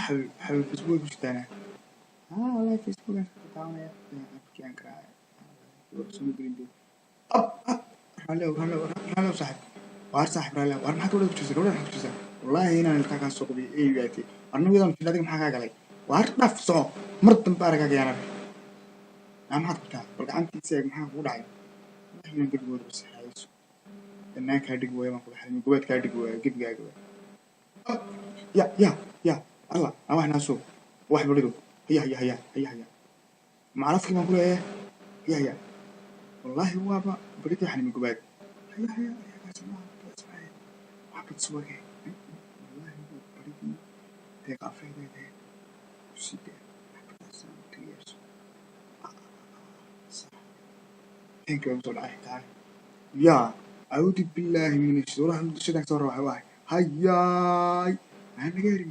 Xabiib, xabiib, Facebook ku jirtaana? Haa, wallahi Facebook aan ka daawanaya. Afkii aan garaacay soo gelin dee. Ab ab, raalli, raalli, raalli saaxib. Waar saaxib, raalli. Waar maxaa gabadha ku jirta? Gabadha maxaa ku jirta? Wallaahi inaan ilkaa kaa soo qabiyo eygaatay. Arnawiyadan adiga maxaa kaa galay? Waar dhaf, soco, mar dambe aragaaga yaan arag. Naa maxaad qabtaa? Bal gacantiisa eeg, maxaa kugu dhacay? Wallahi inaan gebigooda basixaayso danaan kaa dhigi waayo baan kula xalimi gobaad kaa dhigi waayo gebigaaga waay. Ya ya ya, Allah, naa wax naa soo wax barido. Haya haya haya haya haya, macalafkii baan ku leeyahay. Haya haya, wallaahi waaba barida xalimi gobaad. Haya haya haya, kaas ma waxbad suwage. Wallaahi waa baridii deeq afeedeede kusii xabadaasaan 2 years thank you soo dhacay xitaa. Ya, acuudu billaahi min ashaytaan. Wallahi shaytaan kasoo raaxay. Waay, hayaay, maxaa naga heri.